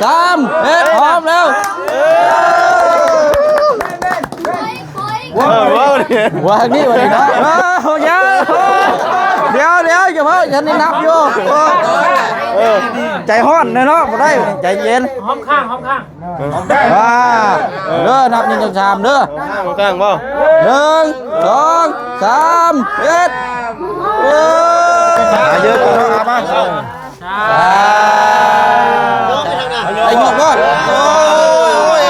ສາມ ເຮັດ ພ້ອມແລ້ວ ເອີ ເອີ ເອີ ວ່ານີ້ ວ່ານີ້ເນາະ ເອີ ເອົາ ດຽວ ດຽວ ດຽວ ຢ່າເວົ້າ ຍັງນັບຢູ່ ເອີ ໃຈຮ້ອນແດ່ເນາະ ບໍ່ໄດ້ ໃຈເຢັນ ຫອມຂ້າງ ຫອມຂ້າງ ອ່າ ເດີ ນັບໜຶ່ງ ສອງ ສາມ ເດີ ຫອມຂ້າງບໍ່ ໜຶ່ງ ສອງ ສາມ ເຮັດ ເອີ ເອົາມາ ໄອ້ຫຍອກເດີ ໂອ້ຍ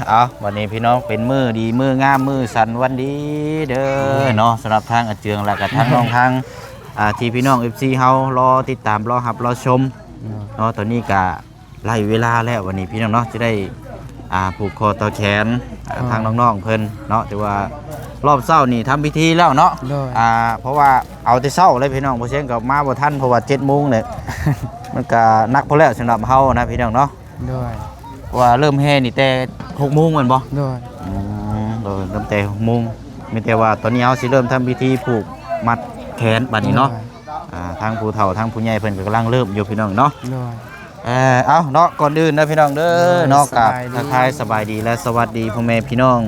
ເອົາ ບັດນີ້ພີ່ນ້ອງ ເປັນມື້ດີມື້ງາມ ມື້ສັນວັນດີເດີເນາະ ສຳລັບທາງອາເຈືອງ ແລະກະທາງນ້ອງທາງ ອ່າ ທີ່ພີ່ນ້ອງເອັຟຊີເຮົາລໍຕິດຕາມ ລໍຮັບ ລໍຊົມເນາະ ຕອນນີ້ກະໄລ່ເວລາແລ້ວ ບັດນີ້ພີ່ນ້ອງເນາະ ຈະໄດ້ ອ່າ ຜູກຂໍ້ຕໍ່ແຂນ ອ່າ ທາງນ້ອງໆເພິ່ນເນາະ ຖືວ່າຮອບເຊົ້ານີ້ທຳພິທີແລ້ວເນາະ ໂດຍ ອ່າ ເພາະວ່າເອົາແຕ່ເຊົ້າເລີຍພີ່ນ້ອງ ບໍ່ເຊັ່ນກໍມາບໍ່ທັນ ເພາະວ່າເຈັດໂມງນີ້ ມັນກະໜັກພໍແລ້ວສຳລັບເຮົານະພີ່ນ້ອງເນາະ ໂດຍ ເພາະວ່າເລີ່ມແຫ່ນີ້ແຕ່ຫົກໂມງແມ່ນບໍ່? ໂດຍ ອືມ ໂດຍ ເລີ່ມແຕ່ຫົກໂມງ ມີແຕ່ວ່າຕອນນີ້ເຮົາຊິເລີ່ມທຳພິທີຜູກມັດແຂນບັດນີ້ເນາະ ໂດຍ ອ່າ ທາງຜູ້ເຖົ້າທາງຜູ້ໃຫຍ່ເພິ່ນກໍກຳລັງເລີ່ມຢູ່ພີ່ນ້ອງເນາະ ໂດຍ ເອີ ເອົາເນາະ ກ່ອນອື່ນເດີພີ່ນ້ອງເດີ ໂດຍ ເນາະ ກະ ສະບາຍດີ ທັກທາຍສະບາຍດີ ແລະ ສະຫວັດດີພໍ່ແມ່ພີ່ນ້ອງ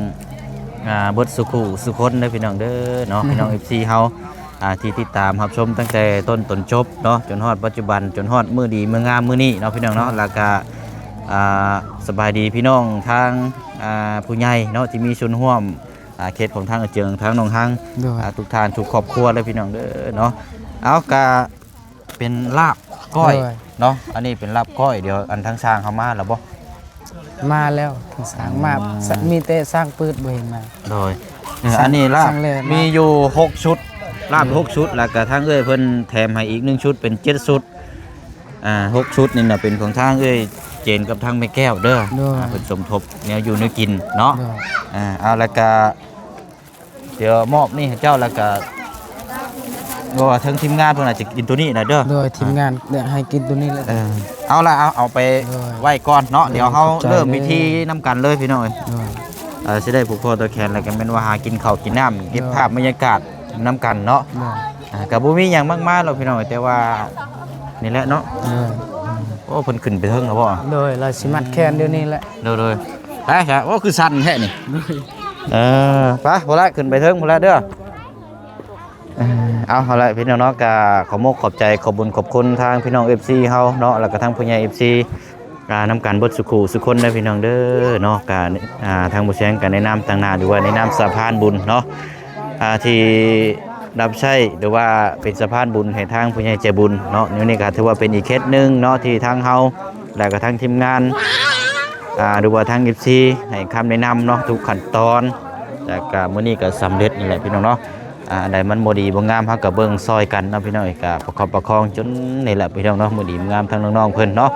ອ່າ ເບິດສູ່ຄູ່ສູ່ຄົນເດີພີ່ນ້ອງເດີເນາະ ພີ່ນ້ອງເອັຟຊີເຮົາ ອ່າ ທີ່ຕິດຕາມຮັບຊົມຕັ້ງແຕ່ຕົ້ນຈົນຈົບເນາະ ຈົນຮອດປັດຈຸບັນ ຈົນຮອດມື້ດີມື້ງາມມື້ນີ້ເນາະ ພີ່ນ້ອງເນາະ ແລ້ວກະ ອ່າ ສະບາຍດີພີ່ນ້ອງທາງ ອ່າ ຜູ້ໃຫຍ່ເນາະ ທີ່ມີສ່ວນຮ່ວມ ອ່າ ເຂດຂອງທາງອາເຈືອງ ທາງໜອງຮັງ ໂດຍ ອ່າ ທຸກທ່ານທຸກຄອບຄົວເລີຍພີ່ນ້ອງເດີເນາະ ເອົາ ກະເປັນລາບກ້ອຍ ໂດຍ ເນາະ ອັນນີ້ເປັນລາບກ້ອຍ ດຽວອັນທາງຊ່າງເຮົາມາແລ້ວບໍ່? ມາແລ້ວ ທາງຊ່າງມາ ອືມ ມີແຕ່ຊ່າງປືດບໍ່ເຫັນມາ ໂດຍ ເອີ ອັນນີ້ລາບ ຊ່າງແລ່ນມາ ມີຢູ່ຫົກຊຸດ ລາບ ໂດຍ ຫົກຊຸດ ແລ້ວກະທາງເອື້ອຍເພິ່ນແຖມໃຫ້ອີກໜຶ່ງຊຸດ ເປັນເຈັດຊຸດ ອ່າ ຫົກຊຸດນີ້ນະ ເປັນຂອງທາງເອື້ອຍເຈນກັບທາງແມ່ແກ້ວເດີ ໂດຍ ອ່າ ເພິ່ນສົມທົບແນວຢູ່ແນວກິນເນາະ ໂດຍ ອ່າ ເອົາ ແລ້ວກະ ດຽວມອບນີ້ໃຫ້ເຈົ້າ ແລ້ວກະ ເພາະວ່າເທິງທີມງານເພິ່ນອາດຈະກິນໂຕນີ້ນະເດີ ໂດຍ ທີມງານຢາກໃຫ້ກິນໂຕນີ້ແຫຼະ ເອີ ເອົາລະ ເອົາ ເອົາໄປ ໂດຍ ໄວ້ກ່ອນເນາະ ໂດຍ ດຽວເຮົາເລີ່ມພິທີນຳກັນເລີຍພີ່ນ້ອງເອີຍ ໂດຍ ເອີ ຊິໄດ້ຜູກຄໍຕໍ່ແຂນ ແລ້ວກໍແມ່ນວ່າຫາກິນເຂົ້າກິນນ້ຳ ເກັບ ໂດຍ ພາບບັນຍາກາດນຳກັນເນາະ ໂດຍ ອ່າ ກໍບໍ່ມີຫຍັງມາກມາຍດອກພີ່ນ້ອງ ແຕ່ວ່ານີ້ແຫຼະເນາະ ໂດຍ ໂອ້ ເພິ່ນຂຶ້ນໄປເທິງແລ້ວບໍ່? ໂດຍ ລາວຊິມັດແຂນດຽວນີ້ແຫຼະ ໂດຍ ໂດຍ ໄປຊະ ໂອ້ ຄືສັ່ນແທ້ນີ້ ເອີ ໄປພຸ້ນລະ ຂຶ້ນໄປເທິງພຸ້ນລະເດີ ເອີ ເອົາ ເອົາລະພີ່ນ້ອງເນາະ ກະຂອບມຸກຂອບໃຈ ຂອບບຸນຂອບຄຸນທາງພີ່ນ້ອງເອັຟຊີເຮົາເນາະ ແລ້ວກະທາງຜູ້ໃຫຍ່ເອັຟຊີ ອ່າ ນຳກັນເບິດສູ່ຄູ່ສູ່ຄົນເດີພີ່ນ້ອງເດີເນາະ ກະ ອ່າ ທາງບໍ່ແຊງກະໃນນາມຕາງໜ້າ ຫຼືວ່າໃນນາມສະພານບຸນເນາະ ອ່າ ທີ່ ຮັບໃຊ້ ຫຼືວ່າເປັນສະພານບຸນໃຫ້ທາງຜູ້ໃຫຍ່ໃຈບຸນເນາະ ນີ້ນີ້ກໍຖືວ່າເປັນອີກເຄສໜຶ່ງເນາະ ທີ່ທາງເຮົາ ແລະກໍທາງທີມງານ ອ່າ ຫຼືວ່າທາງເອັຟຊີ ໃຫ້ຄຳແນະນຳເນາະ ທຸກຂັ້ນຕອນ ແລ້ວກໍມື້ນີ້ກໍສຳເລັດນີ້ແຫຼະພີ່ນ້ອງເນາະ ອ່າ ອັນໃດມັນບໍ່ດີບໍ່ງາມ ເຮົາກໍເບິ່ງຊ່ອຍກັນເນາະພີ່ນ້ອງເອີຍ ກໍປະຄັບປະຄອງຈົນນີ້ແຫຼະພີ່ນ້ອງເນາະ ມື້ດີມື້ງາມທາງນ້ອງໆເພິ່ນເນາະ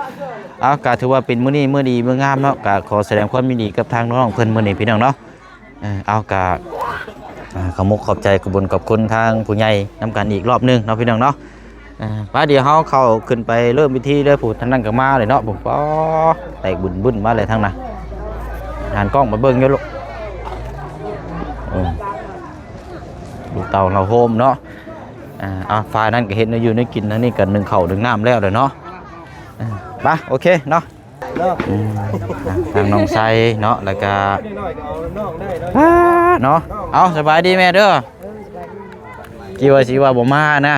ເອົາ ກໍຖືວ່າເປັນມື້ນີ້ມື້ດີມື້ງາມເນາະ ກໍຂໍສະແດງຄວາມຍິນດີກັບທາງນ້ອງເພິ່ນມື້ນີ້ພີ່ນ້ອງເນາະ. ເອີ ເອົາ ກະ ອ່າ ຂອບມຸກຂອບໃຈ ຂອບບຸນຂອບຄຸນທາງຜູ້ໃຫຍ່ນຳກັນອີກລອບໜຶ່ງເນາະ ພີ່ນ້ອງເນາະ ເອີ ໄປ ດຽວເຮົາເຂົ້າຂຶ້ນໄປເລີ່ມພິທີເດີ ຜູ້ທາງນັ້ນກໍມາເລີຍເນາະ ຜູ້ ປາ ແຕກບຶ້ນໆມາເລີຍທາງນັ້ນ ຫັນກ້ອງໄປເບິ່ງຢູ່ລູກ ເອີ ລູກເຕົ້າເຮົາໂຮມເນາະ ອ່າ ອ່າ ຝ່າຍນັ້ນກໍເຮັດແນວຢູ່ແນວກິນ ທາງນີ້ກໍໜຶ້ງເຂົ້າໜຶ້ງນ້ຳແລ້ວເລີຍເນາະ ເອີ ໄປ ໂອເຄເນາະ. ເນາະ ອືມ ອ່ະ ທາງນ້ອງໄຊເນາະ ແລ້ວກະ ເນາະ ເອົາ ສະບາຍດີແມ່ເດີ ເອີ ສະບາຍດີ ທີ່ວ່າຊິວ່າບໍ່ມານະ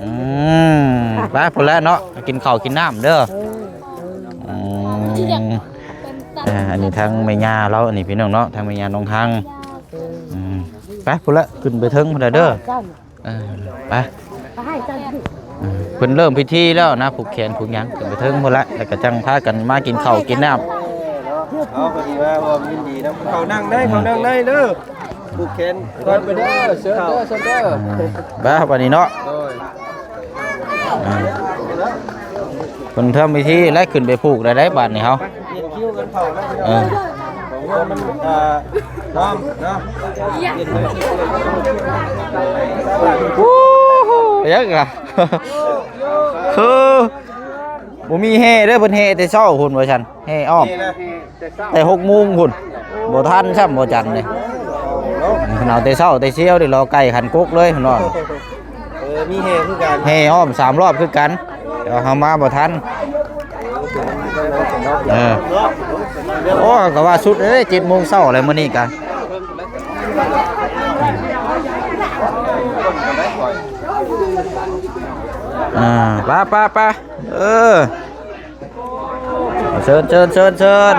ອືມ ໄປພຸ້ນແຫຼະເນາະ ກິນເຂົ້າກິນນ້ຳເດີ ອືມ ອ່າ ອັນນີ້ທາງແມ່ຍ່າລາວ ອັນນີ້ພີ່ນ້ອງເນາະ ທາງແມ່ຍ່ານ້ອງຮັງ ອືມ ໄປພຸ້ນແຫຼະ ຂຶ້ນໄປເທິງພຸ້ນແຫຼະເດີ. ເອີ ໄປ ເອີ ເພິ່ນເລີ່ມພິທີແລ້ວນະ ຜູກແຂນຜູກຫຍັງ ຂຶ້ນໄປເທິງພຸ້ນລະ ແລ້ວກໍຈັ່ງພາກັນມາກິນເຂົ້າກິນນ້ຳ ເອົາ ພໍດີວ່າຮ່ວມຍິນດີນຳ ເຂົ້ານັ່ງໄດ້ ເອີ ເຂົ້ານັ່ງໄດ້ເດີ ຜູກແຂນກ່ອນໄປເດີ ເຊີນເດີ ເຊີນເດີ ເອີ ໄປບັດນີ້ເນາະ ໂດຍ ອ່າ ເພິ່ນທຳພິທີແລ້ວ ຂຶ້ນໄປຜູກໄດ້ ໄດ້ບາດນີ້ເຮົາ ເອີ ຂອງເຮືອນມັນ ເອີ ພ້ອມເນາະ ໂອ້ໂຫ ຍັງລະ ເອີ ບໍ່ມີແຫ່ເດີ້ ເພິ່ນແຫ່ແຕ່ເຊົ້າພຸ້ນວ່າຊັ້ນ ແຫ່ອ້ອມ ແຕ່ຫົກໂມງພຸ້ນ ບໍ່ທັນຊ້ຳບໍ່ຈັນເດ້. ເພິ່ນເອົາແຕ່ເຊົ້າແຕ່ຊຽວເດ້ ລໍໄກ່ຂັນກົກເລີຍເພິ່ນວ່າ. ເອີ ມີແຫ່ຄືກັນ ແຫ່ອ້ອມສາມຮອບຄືກັນ ແຕ່ວ່າເຮົາມາບໍ່ທັນ. ເອີ ໂອ້ ກໍວ່າສຸດເດ້ ເຈັດໂມງເຊົ້າແລ້ວມື້ນີ້ກະ. ອ່າ ໄປໆໆ ເອີ ເຊີນ ເຊີນ ເຊີນ ເຊີນ.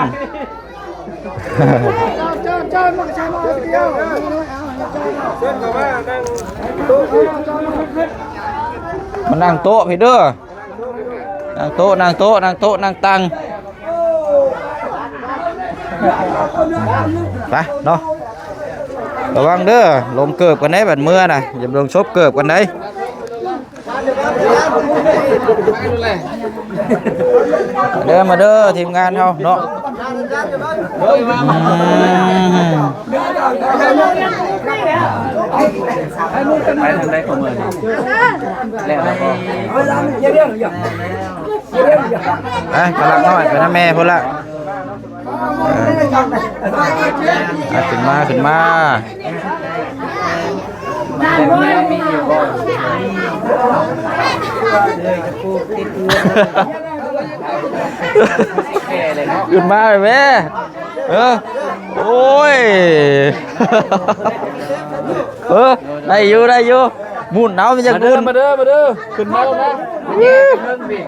ມານັ່ງໂຕະພີ້ເດີ້ ນັ່ງໂຕະ ນັ່ງໂຕະ ນັ່ງໂຕະ ນັ່ງຕັ່ງ ໄປເນາະ ລະວັງເດີ້ ລົງເກີບກັນໄດ໋ ບັດເມືອນະ ຢ່າລົງຊົບເກີບກັນໄດ໋. ເດີ ມາເດີ ທີມງານເຮົາເນາະ ອືມ ໄປທາງໃດຂອງເມືອງນີ້ ແລ້ວແລ້ວບໍ່ ເອີ ກຳລັງນ້ອຍໄປນຳແມ່ພຸ້ນລະ. ເອີ ຂຶ້ນມາ ຂຶ້ນມາ ຂຶ້ນມາແມ່. ເອີ ໂອ້ຍ ເອີ ໄດ້ຢູ່ ໄດ້ຢູ່ ໝຸນເອົາ ມັນຈັ່ງອຸ່ນ ມາເດີ ມາເດີ ຂຶ້ນມາ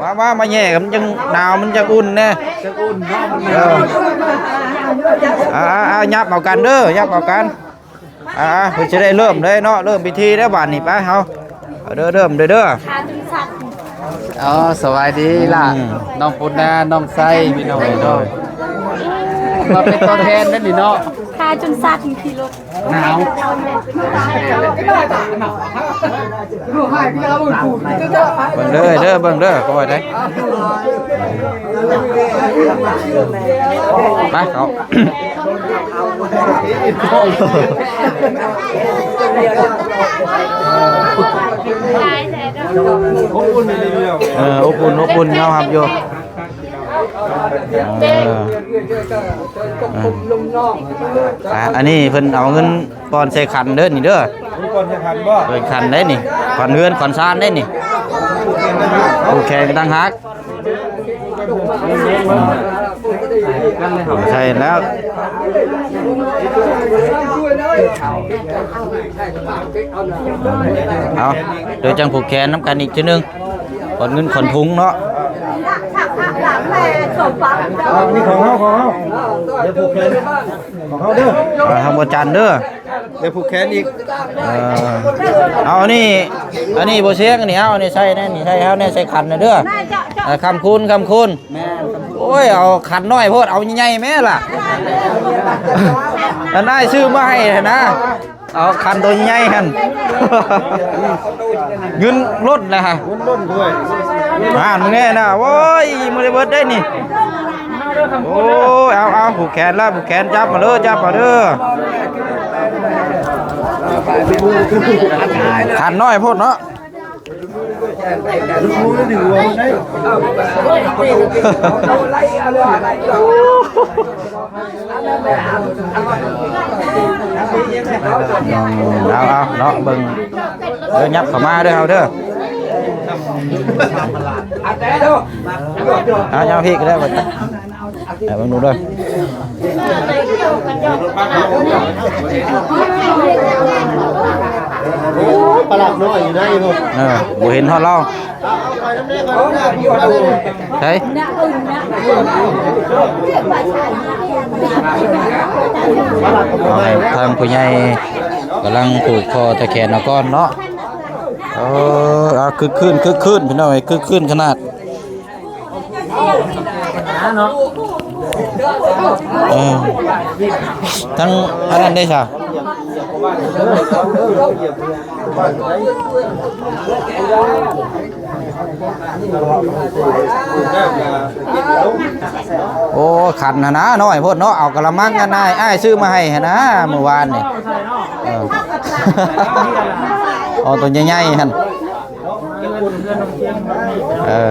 ມາ ມາ ມາແຍ່ກັນ ມັນຈັ່ງໜາວ ມັນຈັ່ງອຸ່ນແນ່ ຈັ່ງອຸ່ນເນາະ ມັນໜາວ ເອີ ອ່າໆໆ ຫຍັບເອົາກັນເດີ ຫຍັບເອົາກັນ ອ່າໆ ເພິ່ນຊິໄດ້ເລີ່ມເລີຍເນາະ ເລີ່ມພິທີແລ້ວບາດນີ້ ໄປເຮົາ ເອົາເດີ ເລີ່ມເດີ ເດີ. ອໍ ສະບາຍດີຫຼ້າ ອືມ ນ້ອງປຸນນາ ນ້ອງໄຊ ພີ່ນ້ອງເອີຍເນາະ ມາເປັນຕົວແທນເດ້ນີ້ເນາະ ຂາຈົນສັ່ນຂີ່ລົດ ໜາວ ເບິ່ງເດີ ເດີ ເບິ່ງເດີ ຄ່ອຍໄດ໋ ໄປເຂົາ ເອີ ອົບອຸ່ນ ອົບອຸ່ນ ຍອມຮັບຢູ່ ເອີ ອ່າ ອັນນີ້ເພິ່ນເອົາເງິນປ່ອນໃສ່ຂັນເດີນີ້ເດີ ມີປ່ອນໃສ່ຂັນບໍ່ ເປັນຂັນໄດ໋ນີ້ ຂວັນເຮືອນຂວັນຊານໄດ໋ນີ້ ຜູກແຂນກັນຕ່າງຫາກ ໃສ່ແລ້ວ ເອົາ ເດີຈັ່ງຜູກແຂນນຳກັນອີກເທື່ອໜຶ່ງ ຂວັນເງິນຂວັນທຸງເນາະ ອັນນີ້ຂອງເຮົາ ຂອງເຮົາ ເດີຜູກແຂນ ຂອງເຮົາເດີ ອ່າ ທາງບໍ່ຈັນເດີ ເດີຜູກແຂນອີກ ເອີ ເອົາ ອັນນີ້ ອັນນີ້ບໍ່ຊຽງ ອັນນີ້ເອົາ ອັນນີ້ໃສ່ແນ່ ນີ້ໃສ່ເຮົາແນ່ ໃສ່ຂັນແນ່ເດີ ເອີ ຄຳຄູນ ຄຳຄູນ ໂອ້ຍ ເອົາຂັນນ້ອຍໂພດ ເອົາໃຫຍ່ໆແມ້ລະ ອັນອ້າຍຊື້ມາໃຫ້ຫັ້ນນະ ເອົາຂັນໂຕໃຫຍ່ຫັ້ນ ເງິນລົ້ນນະ ເງິນລົ້ນດ້ວຍ ອ່ານແນ່ນະ ໂອ້ຍ ມື້ໄດ້ເບິດໄດ້ນີ້ ໂອ້ຍ ເອົາ ເອົາ ຜູກແຂນລະ ຜູກແຂນ ຈັບມາເດີ ຈັບມາເດີ ຂັນນ້ອຍໂພດເນາະ ເອົາ ເອົາເນາະ ເບິ່ງເດີ ຫຍັບເຂົ້າມາເດີ ເຮົາເດີ ເອົາ ຫຍັບພີ້ກໍໄດ້ ເອົາເບິ່ງດູເດີ ປາຫຼາດນ້ອຍຢູ່ໃນ ເອີ ບໍ່ເຫັນຮອດລາວ ໃສ ເອົາໃຫ້ທາງຜູ້ໃຫຍ່ກຳລັງຜູກຄໍຕະແຂນເອົາກ່ອນເນາະ ເອີ ເອົາ ຄຶກຄື້ນ ຄຶກຄື້ນ ພີ່ນ້ອງເອີຍ ຄຶກຄື້ນຂະໜາດ. ເອີ ທັງອັນນັ້ນເດ້ຊະ ໂອ້ ຂັນຫັ້ນນະ ນ້ອຍໂພດເນາະ ເອົາກະລະມັງອັນອ້າຍ ອ້າຍຊື້ມາໃຫ້ຫັ້ນນະ ມື້ວານນີ້ ເອີ ເອົາໂຕໃຫຍ່ໆຫັ້ນ. ເອີ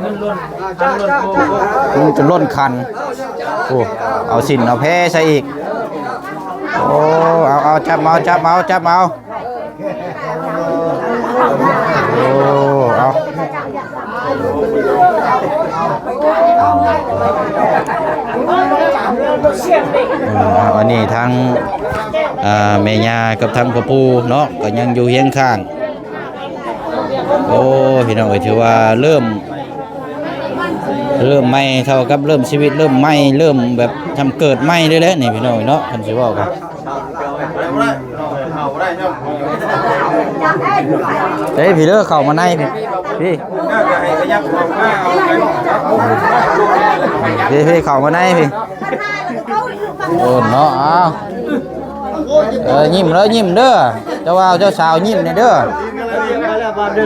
ມັນຈະລົ້ນຄັນ. ໂອ້ ເອົາສິນເອົາແພໃສ່ອີກ. ໂອ້ ເອົາ ເອົາ ຈັບເອົາ ຈັບເອົາ ຈັບເອົາ. ໂອ້ ເອົາ ເອີ ເອົາ ອັນນີ້ທັງ ອ່າ ແມ່ຍ່າກັບທັງພໍ່ປູ່ເນາະ ກໍຍັງຢູ່ຮຽງຂ້າງ. ໂອ້ ພີ່ນ້ອງເອີຍ ຖືວ່າເລີ່ມ ເລີ່ມໃໝ່ ເທົ່າກັບເລີ່ມຊີວິດເລີ່ມໃໝ່ ເລີ່ມແບບທຳເກີດໃໝ່ເລີຍແຫຼະນີ້ ພີ່ນ້ອງເນາະ ຄັນຊິເວົ້າກໍ ເດ້ ພີ່ເດີ ເຂົ້າມາໃນ ພີ່ ພີ່ ພີ່ ພີ່ ເຂົ້າມາໃນ ພີ່. ໂອ້ເນາະ ອ້າວ ເອີ ຍິ້ມເດີ ຍິ້ມເດີ ເຈົ້າບ່າວເຈົ້າສາວຍິ້ມແດ່ເດີ. ເອີ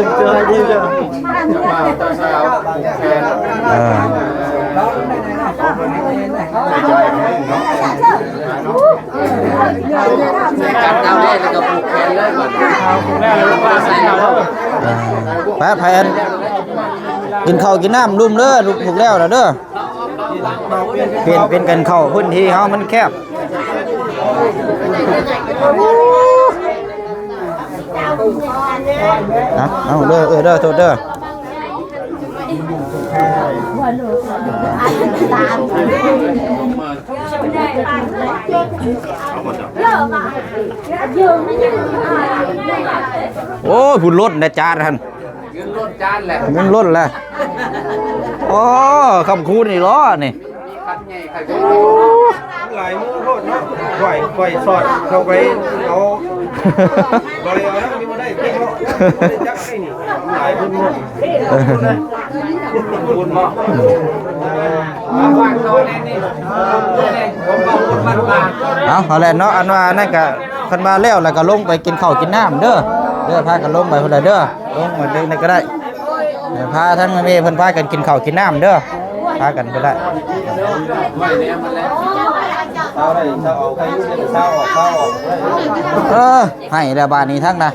ໄປ ໃຜອັນ ກິນເຂົ້າກິນນ້ຳລຸ່ມເດີ ລູກ ຜູກແລ້ວແລ້ວເດີ. ປ່ຽນເປັນກັນເຂົ້າ ພື້ນທີ່ເຮົາມັນແຄບ. ເອົາ ເອົາເດີ ເອີ ເດີ ໂທດເດີ. ໂອ້ຍ ພຸ້ນລົດແດ່ຈານຫັ້ນ. ເງິນລົ້ນຈານແຫຼະ ເງິນລົ້ນແຫຼະ. ໂອ້ ຄຳຄູນນີ້ຫຼໍນີ້ ຄັນໃຫຍ່ຄັນໃຫຍ່. ໂອ້ ຫຼາຍມື້ໂພດເນາະ ຂ້ອຍ ຂ້ອຍສອດເຂົ້າໄປເອົາ ບໍ່ໄດ້ເອົານຳນີ້ ບໍ່ໄດ້ເນາະ ບໍ່ໄດ້ຈັກໃຫ້ນີ້ ຫຼາຍບຸນເນາະ ບຸນເນາະ. ເອົາ ເອົາແຫຼະເນາະ ອັນວ່ານັ້ນກະ ຄັນວ່າແລ້ວ ແລ້ວກໍລົງໄປກິນເຂົ້າກິນນ້ຳເດີ ເດີ ພາກັນລົງໄປພຸ້ນລະເດີ ລົງມາເດີນີ້ກໍໄດ້ ເອີ ພາທັງແມ່ເພິ່ນພາກັນກິນເຂົ້າກິນນ້ຳເດີ ພາກັນໄປໄດ້. ເອີ ໃຫ້ແລ້ວບາດນີ້ທັງນະ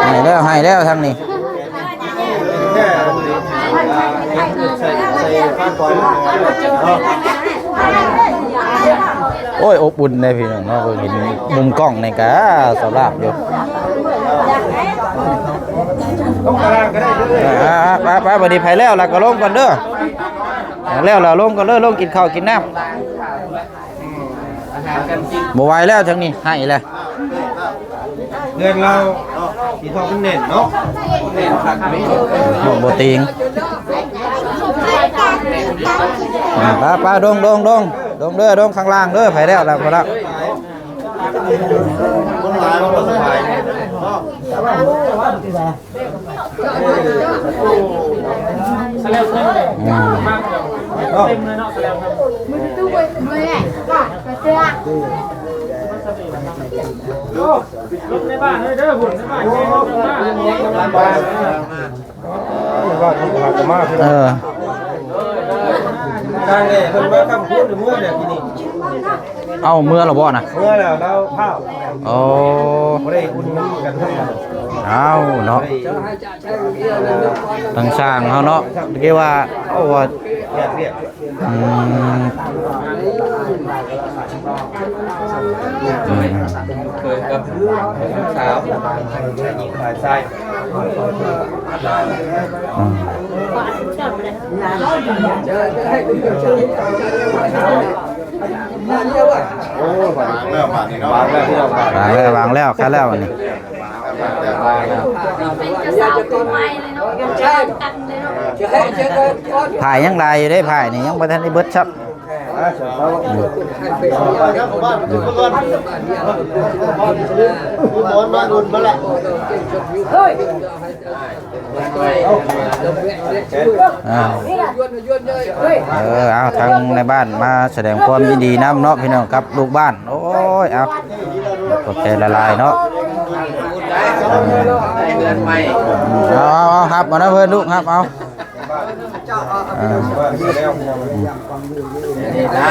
ໃຫ້ແລ້ວ ໃຫ້ແລ້ວທາງນີ້. ໂອ້ຍ ອົບອຸ່ນເດ້ພີ່ນ້ອງເນາະ ເບິ່ງເຫັນມຸມກ້ອງນີ້ກະສະຫຼາບຢູ່. ໄປໆ ບາດນີ້ໃຜແລ້ວລະກໍລົງກ່ອນເດີ ແລ້ວລະລົງກ່ອນເດີ ລົງກິນເຂົ້າກິນນ້ຳ. ບໍ່ໄຫວແລ້ວທາງນີ້ ໃຫ້ແລ້ວ ເຮືອນລາວ ທີ່ເພາະມັນແໜ້ນເນາະ ບໍ່ ບໍ່ຕີງ. ໄປໆ ລົງ ລົງ ລົງ ລົງເດີ ລົງຂ້າງລ່າງເດີ ໃຜແລ້ວລະ ພໍລະ ຄົນຫຼາຍມັນບໍ່ສະບາຍເນາະ. ອືມ ລົງໃນບ້ານເດີ ເດີ ພຸ້ນໃນບ້ານ ເອີ ເອົາ ເມືອແລ້ວບໍ່ນະ? ເມືອແລ້ວ ລາວພ້າວ. ໂອ້ ບໍ່ໄດ້ອຸ່ນນຳກັນ. ເອົາເນາະ ທາງຊ່າງເຮົາເນາະ ເມື່ອກີ້ວ່າ ເອົາວ່າ ອືມ ເຄີຍກັບສາວ ອືມ ໂອ້ຍ ວາງແລ້ວບາດນີ້ເນາະ ວາງແລ້ວ ວາງແລ້ວ ຄັນແລ້ວອັນນີ້ ວາງແລ້ວ ວາງແລ້ວ ເປັນກະເຊົາໂຕໃໝ່ເລີຍເນາະ ເປັນກະເຊົາຕັນເລີຍເນາະ ພ້າຍຍັງຫຼາຍຢູ່ເດ້ ພ້າຍນີ້ຍັງບໍ່ທັນໄດ້ເບິດຊ້ຳ. ອ່າ ເອີ ເອົາ ທາງໃນບ້ານມາສະແດງຄວາມຍິນດີນຳເນາະ ພີ່ນ້ອງ ກັບລູກບ້ານ. ໂອ້ຍ ເອົາ ຂອບໃຈຫຼາຍໆເນາະ. ເອົາ ເອົາ ເອົາ ຮັບເອົານະເພິ່ນ ລູກ ຮັບເອົາ. ອ່າ ນີ້ລະ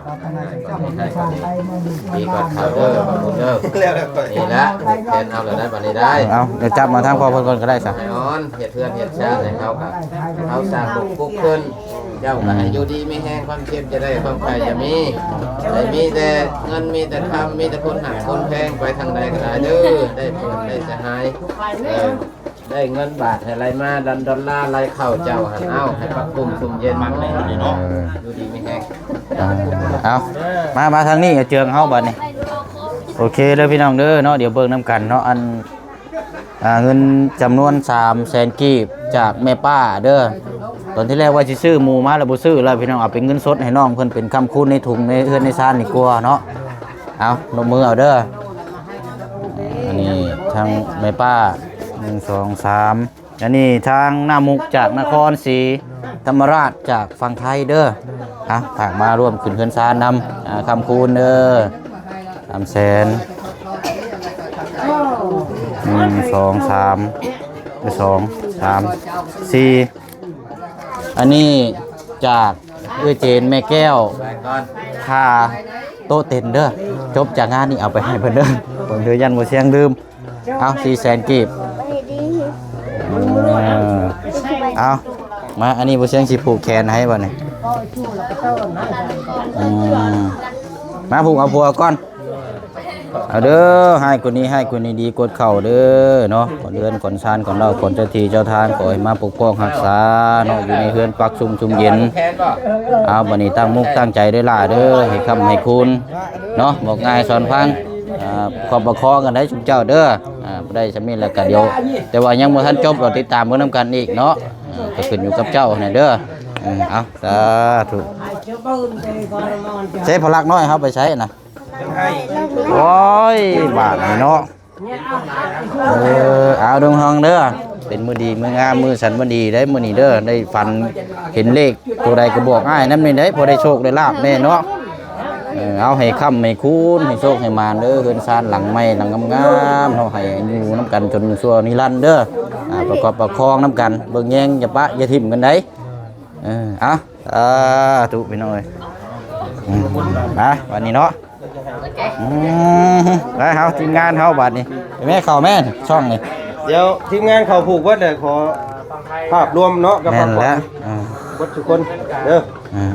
ດີກ່ອນເຂົາເດີ ເດີ ນີ້ລະ ແຂນເອົາແລ້ວໄດ້ບັດນີ້ໄດ້ ເອົາ ດຽວຈັບມາທາງພໍ່ເພິ່ນກ່ອນກໍໄດ້ຊະ ໃຫ້ອ່ອນ ເຮັດເຮືອນເຮັດຊານໃຫ້ເຂົາກໍ ເຮົາສ້າງບຸກປຸກຂຶ້ນ ເຈົ້າກໍໃຫ້ຢູ່ດີມີແຮງ ຄວາມເຈັບຢ່າໄດ້ ຄວາມໄຂ້ຢ່າມີ ໃຫ້ມີແຕ່ເງິນ ມີແຕ່ຄຳ ມີແຕ່ຄົນຮັກຄົນແພງ ໄປທາງໃດກໍໄດ້ເດີ ໄດ້ເພື່ອນໄດ້ສະຫາຍ ເອີ ໄດ້ເງິນບາດໃຫ້ໄຫຼມາ ດອນ ດອນລາໄຫຼເຂົ້າເຈົ້າຫັ້ນ ເອົາໃຫ້ປັກປຸງຊຸ່ມເຢັນ ມັກໄດ້ຢູ່ດີເນາະ ເອີ ຢູ່ດີມີແຮງ ເອົາ ມາ ມາທາງນີ້ ເຈີງເຮົາບັດນີ້ ໂອເຄເດີພີ່ນ້ອງເດີເນາະ ດຽວເບິ່ງນຳກັນເນາະ ອັນ ອ່າ ເງິນຈຳນວນສາມແສນກີບຈາກແມ່ປ້າເດີ ຕອນທີແລກວ່າຊິຊື້ໝູມາແລ້ວບໍ່ຊື້ແລ້ວພີ່ນ້ອງ ເອົາເປັນເງິນສົດໃຫ້ນ້ອງເພິ່ນເປັນຄ້ຳຄູນໃນຖົງໃນເຮືອນໃນຊານນີ້ກວ່າເນາະ ເອົາ ລົງມືເອົາເດີ ອັນນີ້ທາງແມ່ປ້າ ໜຶ່ງ ສອງ ສາມ ອັນນີ້ທາງນ້າມຸກຈາກນະຄອນສີທຳມະລາດ ຈາກຝັ່ງໄທເດີ ເອົາ ຝາກມາຮ່ວມຂຶ້ນເຮືອນຊານນຳ ອ່າ ຄ້ຳຄູນເດີ ສາມແສນ ໜຶ່ງ ສອງ ສາມ ສອງ ສາມ ສີ່ ອັນນີ້ຈາກເອື້ອຍເຈນແມ່ແກ້ວ ຄ່າໂຕະເຕັນເດີ ຈົບຈາກງານນີ້ເອົາໄປໃຫ້ເພິ່ນເດີ ເພິ່ນເດີ ຢ້ານບໍ່ສຽງລືມ ເອົາ ສີ່ແສນກີບ ເອີ ເອົາ ມາ ອັນນີ້ບໍ່ສຽງຊິຜູກແຂນໃຫ້ບັດນີ້ ອືມ ມາຜູກເອົາຜົວກ່ອນ ເອົາເດີ ໃຫ້ກວ່ານີ້ ໃຫ້ກວ່ານີ້ ດີກວ່າເກົ່າເດີເນາະ ຂອນເຮືອນຂອນຊານຂອງເຮົາ ຂອນເຈົ້າທີ່ເຈົ້າທາງ ຂໍໃຫ້ມາປົກປ້ອງຮັກສາເນາະ ຢູ່ໃນເຮືອນປັກຊຸ່ມຊຸ່ມເຢັນ ເອົາ ບັດນີ້ຕັ້ງມຸກຕັ້ງໃຈເດີຫຼ້າເດີ ໃຫ້ຄ້ຳໃຫ້ຄູນເນາະ ບອກງ່າຍສອນຟັງ ອ່າ ປະຄັບປະຄອງກັນໄດ້ຊຸມເຈົ້າເດີ ອ່າ ໄດ້ຊ່ຳນີ້ແລ້ວກະດຽວ ແຕ່ວ່າຍັງບໍ່ທັນຈົບ ກໍຕິດຕາມເບິ່ງນຳກັນອີກເນາະ ອ່າ ກໍຂຶ້ນຢູ່ກັບເຈົ້າຫັ້ນແຫຼະເດີ ເອີ ເອົາ ສາທຸ ໃຊ້ພະລັກນ້ອຍເຮົາໄປໃຊ້ນະ ໂອ້ຍ ບາດນີ້ເນາະ ເອີ ເອົາ ດົງຮອງເດີ ເປັນມື້ດີມື້ງາມ ມື້ສັນວັນດີໄດ໋ ມື້ນີ້ເດີ ໄດ້ຝັນເຫັນເລກ ໂຕໃດກໍບອກອ້າຍນຳນີ້ໄດ໋ ພໍໄດ້ໂຊກໄດ້ລາບແດ່ເນາະ ເອີ ເອົາໃຫ້ຄ້ຳໃຫ້ຄູນ ໃຫ້ໂຊກໃຫ້ໝານເດີ ເຮືອນຊານຫຼັງໃໝ່ຫຼັງງາມໆເນາະ ໃຫ້ຢູ່ນຳກັນຈົນຊົ່ວນິລັນເດີ ອ່າ ປະກອບປະຄອງນຳກັນ ເບິ່ງແຍງ ຢ່າປະຢ່າຖິ້ມກັນໄດ໋ ເອີ ເອົາ ສາທຸພີ່ນ້ອງເອີຍ ອືມ ໄປ ບັດນີ້ເນາະ ອືມ ໄປເຮົາ ທີມງານເຮົາບັດນີ້ ແມ່ເຂົ້າແມ່ ຊ່ອງນີ້ ດຽວທີມງານເຂົາຜູກເບິດແລ້ວ ຂໍພາບລວມເນາະ ກັບ ແມ່ນແລ້ວ ເອີ ເບິດທຸກຄົນເດີ ອືມ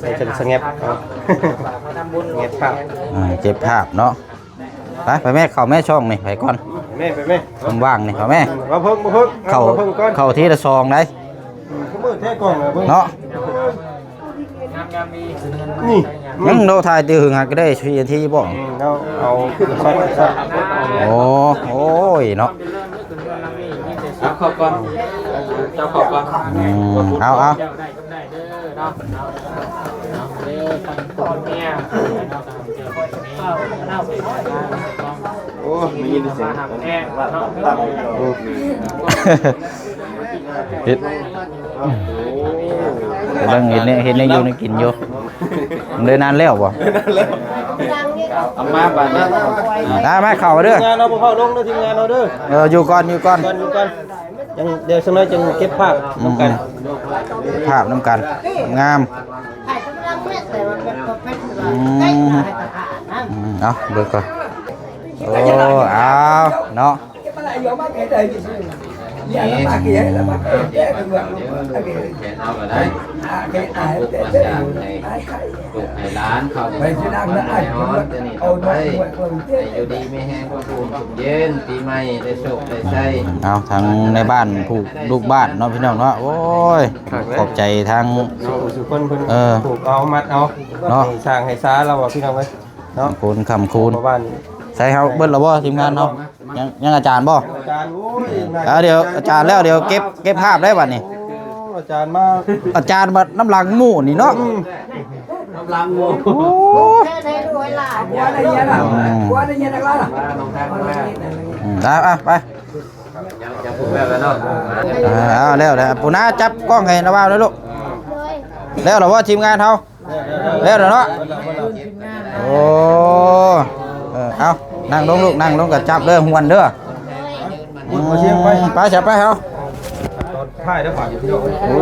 ເອີ ສະແງບ ສະແງບພາບ ອືມ ເກັບພາບເນາະ ໄປ ໄປແມ່ ເຂົ້າແມ່ ຊ່ອງນີ້ ໄປກ່ອນ ແມ່ ໄປແມ່ ຊ່ອງວ່າງນີ້ ເຂົ້າແມ່ ມາເພິ່ງ ມາເພິ່ງ ເຂົ້າ ເຂົ້າທີລະສອງໄດ໋ ອືມ ຄືມືແທ້ກ້ອງນະເພິ່ງ ເນາະ ນີ້ ຍັງໂດຖ່າຍຕື່ຫຶງຫາກະໄດ້ສີ່ນາທີບໍ່ ອືມ ເອົາ ເອົາ ໂອ້ ໂອ້ຍເນາະ ເອົາເຂົ້າກ່ອນ ເຈົ້າເຂົ້າກ່ອນ ອືມ ເອົາ ເອົາ ໂອ້ ໄດ້ຍິນສຽງ ເຮັດ ກຳລັງເຮັດແນວ ເຮັດແນວຢູ່ແນວກິນຢູ່ ໄດ້ນານແລ້ວບໍ່? ເອົາມາບາດນີ້ ມາ ມາເຂົ້າເດີ ທີມງານເຮົາບໍ່ເຂົ້າລົງເດີ ທີມງານເຮົາເດີ ເອີ ຢູ່ກ່ອນ ຢູ່ກ່ອນ ຢູ່ກ່ອນ ຢູ່ກ່ອນ ຈັ່ງ ດຽວສັກໜ້ອຍຈຶ່ງເກັບພາບນຳກັນ ອືມ ເກັບພາບນຳກັນ ງາມ ອືມ ອືມ ເອົາ ເບິ່ງກ່ອນ ໂອ້ ເອົາ ເນາະ ນີ້ ເອົາກໍໄດ້ ລູກໃຫ້ຫຼານເຂົ້າໄປນອນ ແຕ່ນີ້ຕໍ່ໄປ ໃຫ້ຢູ່ດີມີແຮງ ຄວາມສຸກເຢັນ ປີໃໝ່ໄດ້ໂຊກໄດ້ໄຊ ເອົາ ທາງໃນບ້ານ ຜູ້ລູກບ້ານເນາະ ພີ່ນ້ອງເນາະ ໂອ້ຍ ຂອບໃຈທາງ ເອີ ຜູກເອົາ ມັດເອົາ ເນາະ ໃຫ້ສ້າງໃຫ້ສາລາວ ພີ່ນ້ອງເອີຍ ເນາະ ຄູນຄ້ຳຄູນ ໃສ່ເຮົາເບິດແລ້ວບໍ່ ທີມງານເຮົາ ຍັງ ຍັງອາຈານບໍ່? ອາຈານ ໂອ້ຍ ດຽວອາຈານແລ້ວ ດຽວເກັບ ເກັບພາບໄດ້ບັດນີ້ ໂອ້ ອາຈານມາ ອາຈານບັດນຳຫຼັງໝູ່ນີ້ເນາະ ອືມ ນຳຫຼັງໝູ່ ໂອ້ ອືມ ອືມ ເອົາ ເອົາ ໄປ ເອົາ ເອົາ ແລ້ວ ແລ້ວ ປູນາຈັບກ້ອງໃຫ້ລາວເນາະລູກ ແລ້ວລະບໍ່ ທີມງານເຮົາ? ແລ້ວເນາະ ໂອ້ ເອີ ເອົາ ນັ່ງລົງລູກ ນັ່ງລົງກໍຈັບເດີ ຫ້ວນເດີ ອືມ ໄປຊະ ໄປເຮົາ ຕອນທ້າຍແລ້ວບາດນີ້ ໂອ້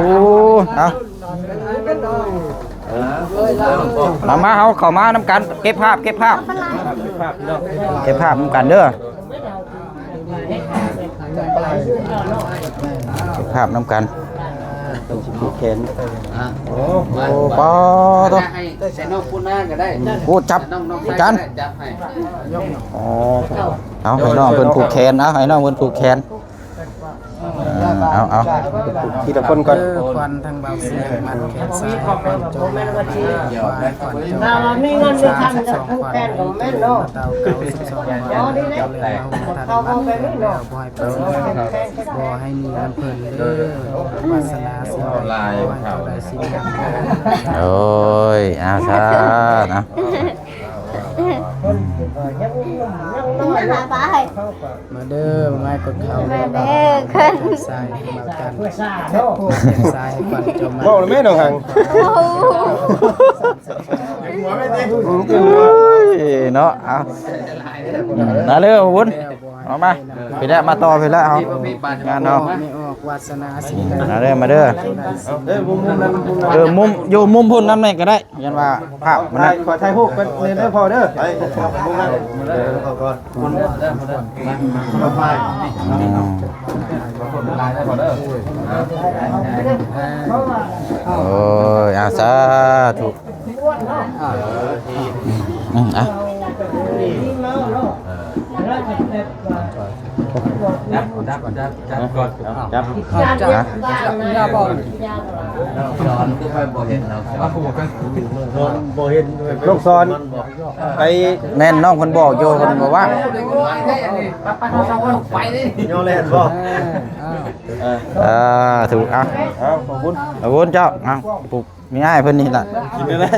ເອົາ ເອີ ມາ ມາ ເຮົາເຂົ້າມານຳກັນ ເກັບພາບ ເກັບພາບ ເກັບພາບນຳກັນເດີ້ ເກັບພາບນຳກັນ ເພິ່ນຊິຜູກແຂນ ໂອ້ ປາໂທ້ ໃສ່ນ້ອງປູນາກໍໄດ້ ໂອ້ ຈັບ ໃສ່ນ້ອງ ນ້ອງ ຈັນ ຈັບໃຫ້ ອໍ ເອົາ ໃຫ້ນ້ອງເພິ່ນຜູກແຂນ ເອົາ ໃຫ້ນ້ອງເພິ່ນຜູກແຂນ ເອີ ເອົາ ເອົາ ທີລະຄົນກ່ອນ ເອີ ຂວັນທາງບ່າວສຽງ ມັດແຂນຊ້າຍ ຂວັນຈົງ ຂວັນຈົງ ມີເງິນມີຄຳ ສາມສິບສອງຂວັນ ໃຫ້ເຈົ້າເກົ້າສິບສອງຂວັນ ເຈົ້າແລນມາຫົ່ມທັນມັດແຂນແລ້ວ ບໍ່ໃຫ້ປາກ ບໍ່ໃຫ້ໜີນຳເພິ່ນເດີ ວາສະໜາສິ່ງໃດ ຂໍໃຫ້ເຈົ້າໄດ້ສິ່ງນັ້ນເດີ ໂອ້ຍ ອາ ສາທຸ ມາເດີ ມາກົດເຂົ່າເດີ ມາເດີ ຂຶ້ນ ສາຍມາກັນ ສາຍໃຫ້ປັນເຈົ້າມາ ເວົ້າແລ້ວແມ່ນ້ອງຫັງ ໂອ້ຍ ເນາະ ເອົາ ມາເດີບຸນ ເອົາມາ ພີ້ແຫຼະ ມາຕໍ່ພີ້ແຫຼະເຮົາ ງານເຮົາ ມາເດີ ມາເດີ ເອີ ມຸມ ຢູ່ມຸມພຸ້ນນຳແດ່ກໍໄດ້ ຢ້ານວ່າພາບມັນ ຂໍຖ່າຍຮູບກັນແດ່ເດີພໍ່ເດີ ໄປ ໂອ້ຍ ອາ ສາທຸ ອືມ ອາ ຈັບ ຈັບ ຈັບ ຈັບກ່ອນ ຈັບ ຈັບ ຢ່າບອກ ສອນຄືໄປບໍ່ເຫັນເນາະ ສອນບໍ່ເຫັນ ລູກສອນ ໄປ ແມ່ນ ນ້ອງເພິ່ນບອກຢູ່ ເພິ່ນບໍ່ວ່າງ ໄປ ໄປ ໄປ ໄປ ໄປ ໄປ ໄປ ໄປ ເອີ ເອີ ເອີ ເອີ ຖືກ ເອົາ ເອົາ ຂອບຄຸນ ຂອບຄຸນເຈົ້າ ເອົາ ຜູກ ມີອ້າຍເພິ່ນນີ້ລະ ກິນໄດ້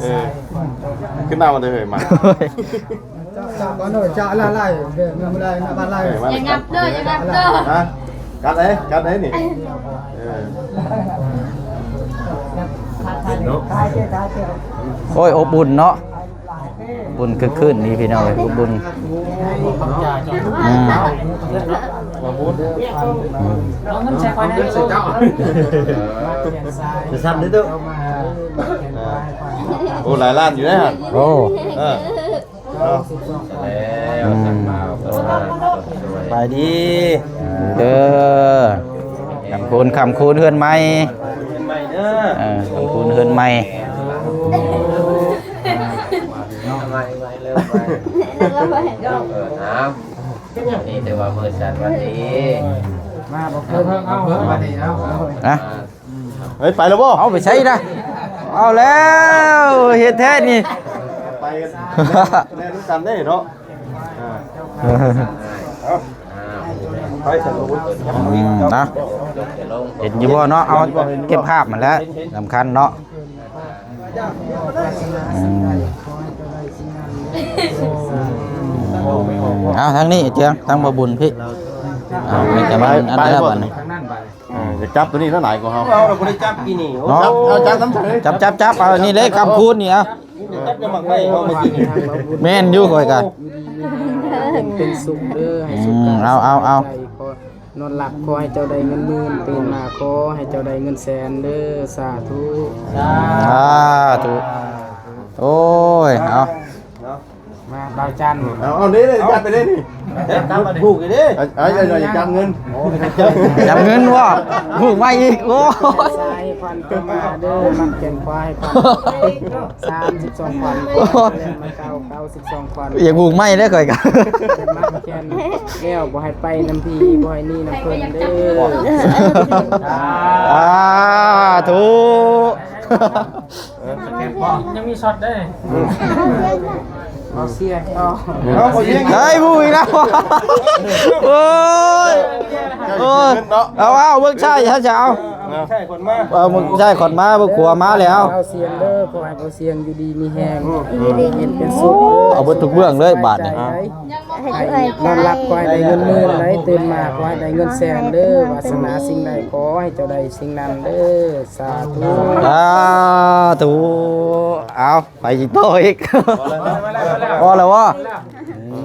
ເອີ ຂຶ້ນມາບໍ່ໄດ້ເຮີຍ ມາ ຢ່າຫຍັບເດີ ຢ່າຫຍັບເດີ ຮະ ກັດເດ້ ກັດເດ້ນີ້ ເອີ ໂອ້ຍ ອົບອຸ່ນເນາະ ບຸນຄຶກຄື້ນນີ້ພີ່ນ້ອງເອີຍ ບຸນ ອືມ ເອົາເງິນໃສ່ຂ້ອຍແດ່ ຈະຊ້ຳເດີ ໂອ້ ຫຼາຍລ້ານຢູ່ເດ້ ໂອ້ ເອີ ອືມ ສະບາຍດີ ເດີ ຄຳຄູນ ຄຳຄູນເຮືອນໃໝ່ ເຮືອນໃໝ່ເດີ ເອີ ຄຳຄູນເຮືອນໃໝ່ ເອີ ເອົາ ນີ້ແຕ່ວ່າມື້ສັນວັນດີ ມາບໍ່ເພິ່ງ ເອົາ ມານີ້ ເອົາ ນະ ເຮີ້ຍ ໄປແລ້ວບໍ່? ເອົາໄປໃສນະ? ເອົາແລ້ວ ເຮັດແທ້ນີ້ ໄປກັນ ແລ່ນນຳກັນເດ້ເນາະ ເອີ ເອົາ ໄປຊັ້ນ ອືມ ນະ ເຫັນຢູ່ບໍ່ເນາະ? ເອົາເກັບພາບຫັ້ນແຫຼະ ສຳຄັນເນາະ ອືມ ເອົາທາງນີ້ເຈີຍງ ທາງບໍ່ບຸນພີ້ ເອົາ ມີແຕ່ວ່າອັນນັ້ນແລ້ວບັດນີ້ ເອີ ຈະຈັບໂຕນີ້ຫຼາຍກວ່າເຮົາ ເຮົາບໍ່ໄດ້ຈັບກີ້ນີ້ ເນາະ ຈັບ ເອົາຈັບນຳເລີຍ ຈັບ ຈັບ ຈັບ ເອົານີ້ເລີຍ ຄຳຄູນນີ້ ເອົາ ຈັບນຳໝາກໄມ້ເຮົາເມື່ອກີ້ນີ້ ແມ່ນຢູ່ຂ້ອຍກະ ເປັນສຸກເດີ ໃຫ້ສຸກ ອືມ ເອົາ ເອົາ ເອົາ ໃຈ ຂໍ ນອນຫຼັບຂໍໃຫ້ເຈົ້າໄດ້ເງິນໝື່ນ ຕື່ນມາຂໍໃຫ້ເຈົ້າໄດ້ເງິນແສນເດີ ສາທຸ ສາທຸ ໂອ້ຍ ເອົາ ມາ ບ່າວຈັນ ເອົາ ເອົາເດ້ ຈັບໄປເດ້ນີ້ ຈັບ ຈັບ ຜູກເດ້ ເອົາ ເອົາ ເອົາ ຈັບເງິນ ຈັບເງິນບໍ່ ຜູກໃໝ່ອີກ ໂອ້ ສາຍໃຫ້ຂວັນເຈົ້າມາເດີ ມັດແຂນຂວາໃຫ້ຂວັນ ສາມສິບສອງຂວັນ ໂອ້ ແລນມາເກົ້າ ເກົ້າສິບສອງຂວັນ ຢາກຜູກໃໝ່ເດ້ຂ້ອຍກະ ມັດແຂນແລ້ວບໍ່ໃຫ້ໄປນຳຜີ ບໍ່ໃຫ້ໜີນຳເພິ່ນເດີ ສາທຸ ຍັງມີຊັອດເດ້ ເອົາເສຍ ເອົາ ເອົາ ເອົາ ເອົາ ເຮີ້ຍ ຜູ້ອີກແລ້ວ ໂອ້ຍ ໂອ້ຍ ເອົາ ເອົາ ເບິ່ງຊ້າຍ ເຮົາຈະເອົາ ໃຊ້ຂວັນມາ ເອົາ ເບິ່ງຊ້າຍຂວັນມາ ເບິ່ງຂວາມາແລ້ວ ເອົາ ສຽງເດີ ຂໍໃຫ້ເອົາສຽງຢູ່ດີມີແຮງ ຢູ່ດີມີແຮງ ເປັນສຸກ ເອົາເບິດທຸກເບື້ອງເລີຍບາດນີ້ ໃຫ້ເອື້ອຍ ໃຫ້ເອື້ອຍ ນອນຫຼັບຂໍໃຫ້ໄດ້ເງິນໝື່ນ ໄດ້ຕື່ນມາຂໍໃຫ້ໄດ້ເງິນແສນເດີ ວາສະໜາສິ່ງໃດຂໍໃຫ້ເຈົ້າໄດ້ສິ່ງນັ້ນເດີ ສາທຸ ສາທຸ ເອົາ ໄປອີກຕໍ່ອີກ ພໍແລ້ວບໍ່? ອື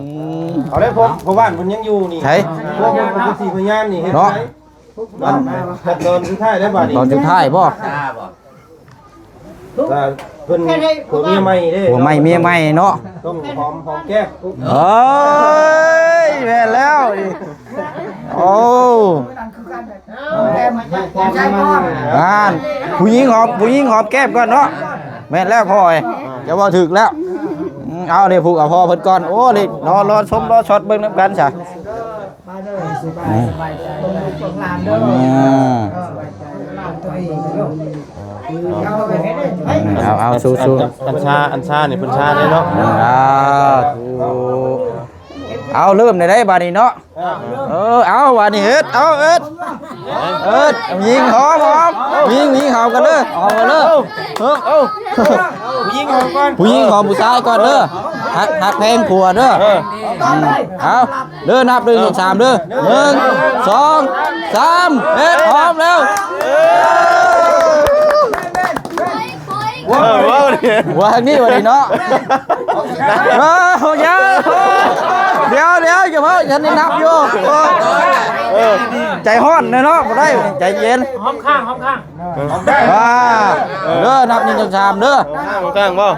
ມ ເອົາເດ້ ພວກພໍ່ບ້ານເພິ່ນຍັງຢູ່ນີ້ ໃສ ພວກເພິ່ນເປັນພະຍານນີ້ ເຮັດ ເນາະ ໄດ້ ອັນ ຂັ້ນຕອນສຸດທ້າຍແລ້ວບາດນີ້ ຕອນສຸດທ້າຍບໍ່? ຖ້າເພິ່ນຜົວເມຍໃໝ່ເດ້ ຜົວໃໝ່ເມຍໃໝ່ເນາະ ຕ້ອງຫອມ ຫອມແກ້ມ ເອີຍ ແມ່ນແລ້ວນີ້ ໂອ້ ງານ ຜູ້ຍິງຫອມ ຜູ້ຍິງຫອມແກ້ມກ່ອນເນາະ ແມ່ນແລ້ວພໍ່ເອີຍ ເຈົ້າເວົ້າຖືກແລ້ວ ອືມ ເອົາເດ້ ຜູ້ເອົາພໍ່ເພິ່ນກ່ອນ ໂອ້ ນີ້ ລໍ ລໍຊົມ ລໍຊັອດເບິ່ງນຳກັນຊະ ອືມ ອືມ ເອົາ ເອົາ ສູ້ໆ ອັນຊາ ອັນຊານີ້ເພິ່ນຊາເດ້ເນາະ ອືມ ສາທຸ ເອົາ ເລີ່ມໄດ້ບາດນີ້ເນາະ ເອີ ເອົາ ບາດນີ້ເຮັດ ເອົາ ເຮັດ ເຮັດ ຍິງ ຫອມ ຫອມ ຍິງ ຍິງ ຫອມກັນເດີ ຫອມກັນເດີ ເອີ ຜູ້ຍິງຫອມກ່ອນ ຜູ້ຍິງຫອມຜູ້ຊາຍກ່ອນເດີ ຮັກ ຮັກແພງຜົວເດີ ເອີ ອືມ ເອົາ ເດີ ນັບ ໜຶ່ງ ສອງ ສາມ ເດີ ໜຶ່ງ ສອງ ສາມ ເຮັດ ຫອມແລ້ວ ເອີ ເອີ ເວົ້າດິ ວ່າທາງນີ້ວ່າດີເນາະ ເອີ ເອົາ ດຽວ ດຽວ ຢ່າເວົ້າ ຍັງໄດ້ນັບຢູ່ ເອີ ໃຈຮ້ອນແດ່ເນາະ ບໍ່ໄດ້ ໃຈເຢັນ ຫອມຂ້າງ ຫອມຂ້າງ ອ່າ ເດີ ນັບ ໜຶ່ງ ສອງ ສາມ ເດີ ຫອມຂ້າງບໍ່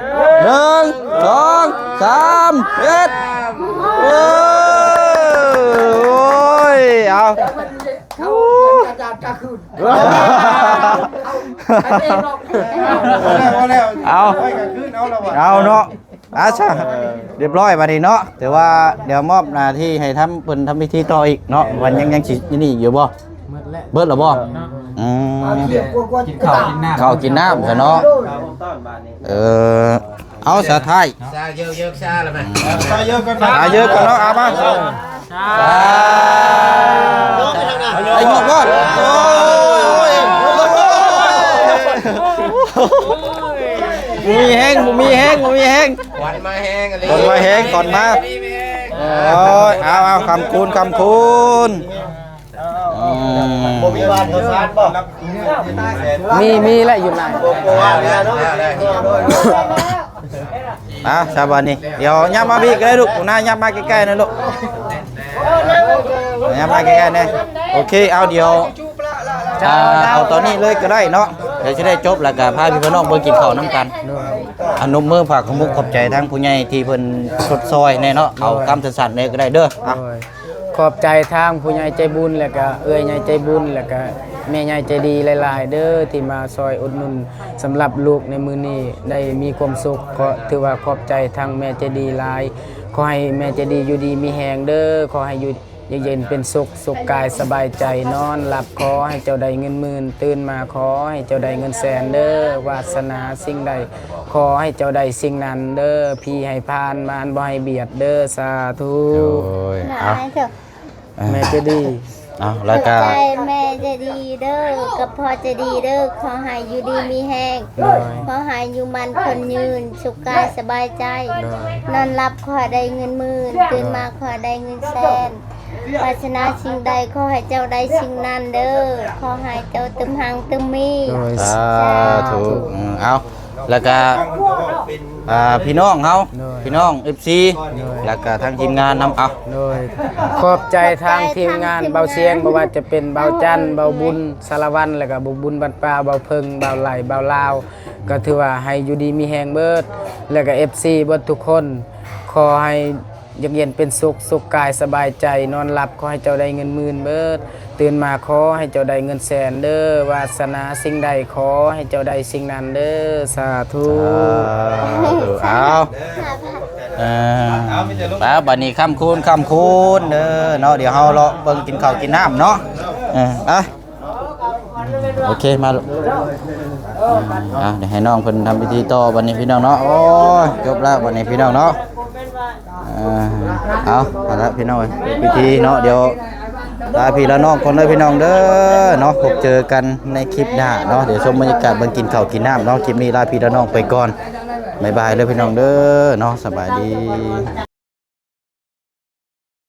ໜຶ່ງ ສອງ ສາມ ເຮັດ ເອີ ໂອ້ຍ ເອົາ ເອົາ ເອົາເນາະ ອ່າຊະ ຮຽບຮ້ອຍບາດນີ້ເນາະ ຖືວ່າດຽວມອບໜ້າທີ່ໃຫ້ທຳ ເພິ່ນທຳພິທີຕໍ່ອີກເນາະ ວ່າຍັງ ຍັງຊິນີ້ຢູ່ບໍ່? ເບິດແລ້ວ ເບິດແລ້ວບໍ່? ເນາະ ອືມ ກິນເຂົ້າກິນນ້ຳ ເຂົ້າກິນນ້ຳຊະເນາະ ເອີ ເອົາ ສາທ້າຍ ຊາເຍີ້າເຍີ້າຊາລະແມ່ ຊາເຍີ້າກ່ອນ ຊາເຍີ້າກ່ອນເນາະ ເອົາມາ ຊາ ໄອ້ຫຍອກກ່ອນ ໂອ້ຍ ບໍ່ມີແຮງ ບໍ່ມີແຮງ ບໍ່ມີແຮງ ຂວັນມາແຮງອີ່ຫຼີ ຂວັນມາແຮງ ຂວັນມາ ໂອ້ຍ ເອົາ ເອົາ ຄຳຄູນ ຄຳຄູນ ອືມ ບໍ່ມີຫວານເຂົ້າສານບໍ່? ມີ ມີແຫຼະຢູ່ນາ ບໍ່ ບໍ່ຫວານເລີຍເນາະ ອ່າ ສະບາດນີ້ ດຽວຫຍັບມາພີ້ກໍໄດ້ລູກ ໜ້າຫຍັບມາໃກ້ໆໜ່ອຍລູກ ຫຍັບມາໃກ້ໆແດ່ ໂອເຄ ເອົາ ດຽວ ອ່າ ເອົາຕອນນີ້ເລີຍກໍໄດ້ເນາະ ດຽວຊິໄດ້ຈົບ ແລ້ວກໍພາພີ່ພານ້ອງໄປກິນເຂົ້ານຳກັນ ອະນຸບມື ຝາກຂອບອົກຂອບໃຈທາງຜູ້ໃຫຍ່ທີ່ເພິ່ນຊົດຊ່ອຍແດ່ເນາະ ເອົາຄຳສັ້ນໆແດ່ກໍໄດ້ເດີ ອ່ະ ໂດຍ ຂອບໃຈທາງຜູ້ໃຫຍ່ໃຈບຸນ ແລ້ວກະເອື້ອຍໃຫຍ່ໃຈບຸນ ແລ້ວກະແມ່ໃຫຍ່ໃຈດີຫຼາຍໆເດີ ທີ່ມາຊ່ອຍອຸດໜູນສຳລັບລູກໃນມື້ນີ້ ໄດ້ມີຄວາມສຸກ ກໍຖືວ່າຂອບໃຈທາງແມ່ໃຈດີຫຼາຍ ຂໍໃຫ້ແມ່ໃຈດີຢູ່ດີມີແຮງເດີ ຂໍໃຫ້ຢູ່ ຢູ່ເຢັນເປັນສຸກ ສຸກກາຍສະບາຍໃຈ ນອນຫຼັບຂໍໃຫ້ເຈົ້າໄດ້ເງິນໝື່ນ ຕື່ນມາຂໍໃຫ້ເຈົ້າໄດ້ເງິນແສນເດີ ວາສະໜາສິ່ງໃດ ຂໍໃຫ້ເຈົ້າໄດ້ສິ່ງນັ້ນເດີ ຜີໃຫ້ຜ່ານ ມານບໍ່ໃຫ້ບຽດເດີ ສາທຸ ໂອ້ຍ ເອົາ ແມ່ໃຈດີ ເອົາ ແລ້ວກໍ ຂອບໃຈແມ່ໃຈດີເດີ ກັບພໍ່ໃຈດີເດີ ຂໍໃຫ້ຢູ່ດີມີແຮງ ໂດຍ ຂໍໃຫ້ຢູ່ໝັ້ນຄົນຍືນ ສຸກກາຍສະບາຍໃຈ ໂດຍ ນອນຫຼັບຂໍໃຫ້ໄດ້ເງິນໝື່ນ ຕື່ນມາຂໍໃຫ້ໄດ້ເງິນແສນ ປາດຖະໜາສິ່ງໃດຂໍໃຫ້ເຈົ້າໄດ້ສິ່ງນັ້ນເດີ ຂໍໃຫ້ເຈົ້າຕຶມຮັ່ງຕຶມມີ ໂດຍ ສາທຸ ສາທຸ ອືມ ເອົາ ແລ້ວກະ ອ່າ ພີ່ນ້ອງເຮົາ ໂດຍ ພີ່ນ້ອງເອັຟຊີ ໂດຍ ແລ້ວກະທາງທີມງານນຳ ເອົາ ໂດຍ ຂອບໃຈທາງທີມງານເບົາຊຽງ ບໍ່ວ່າຈະເປັນເບົາຈັນ ເບົາບຸນ ສາລະວັນ ແລ້ວກະເບົາບຸນບ້ານປ່າ ເບົາເພິ່ງ ເບົາໄຫຼ ເບົາລາວ ກໍຖືວ່າໃຫ້ຢູ່ດີມີແຮງເບິດ ແລ້ວກະເອັຟຊີເບິດທຸກຄົນ ຂໍໃຫ້ ຢູ່ເຢັນເປັນສຸກ ສຸກກາຍສະບາຍໃຈ ນອນຫຼັບຂໍໃຫ້ເຈົ້າໄດ້ເງິນໝື່ນເບີດ ຕື່ນມາຂໍໃຫ້ເຈົ້າໄດ້ເງິນແສນເດີ້ ວາສະໜາສິ່ງໃດຂໍໃຫ້ເຈົ້າໄດ້ສິ່ງນັ້ນເດີ້ ສາທຸ ສາທຸ ເອົາ ເອີ ເອົາ ເອົາ ບາດນີ້ຄ່ຳຄູນ ຄ່ຳຄູນເດີ້ເນາະ ດຽວເຮົາເລາະເບິ່ງກິນເຂົ້າກິນນ້ຳເນາະ ເອີ ໄປ ໂອເຄ ມາລູກ ອ່າ ດຽວໃຫ້ນ້ອງເພິ່ນທຳພິທີຕໍ່ບັດນີ້ພີ່ນ້ອງເນາະ ໂອ້ຍ ຈົບແລ້ວບັດນີ້ພີ່ນ້ອງເນາະ ເອີ ເອົາ ເອົາລະພີ່ນ້ອງເອີຍ ພິທີເນາະ ດຽວລາພີ່ລານ້ອງກ່ອນເດີ້ພີ່ນ້ອງເດີ້ເນາະ ພົບເຈີກັນໃນຄລິບໜ້າເນາະ ດຽວຊົມບັນຍາກາດເບິ່ງກິນເຂົ້າກິນນ້ຳເນາະ ຄລິບນີ້ລາພີ່ລານ້ອງໄປກ່ອນ ບາຍບາຍເດີ້ພີ່ນ້ອງເດີ້ເນາະ ສະບາຍດີ.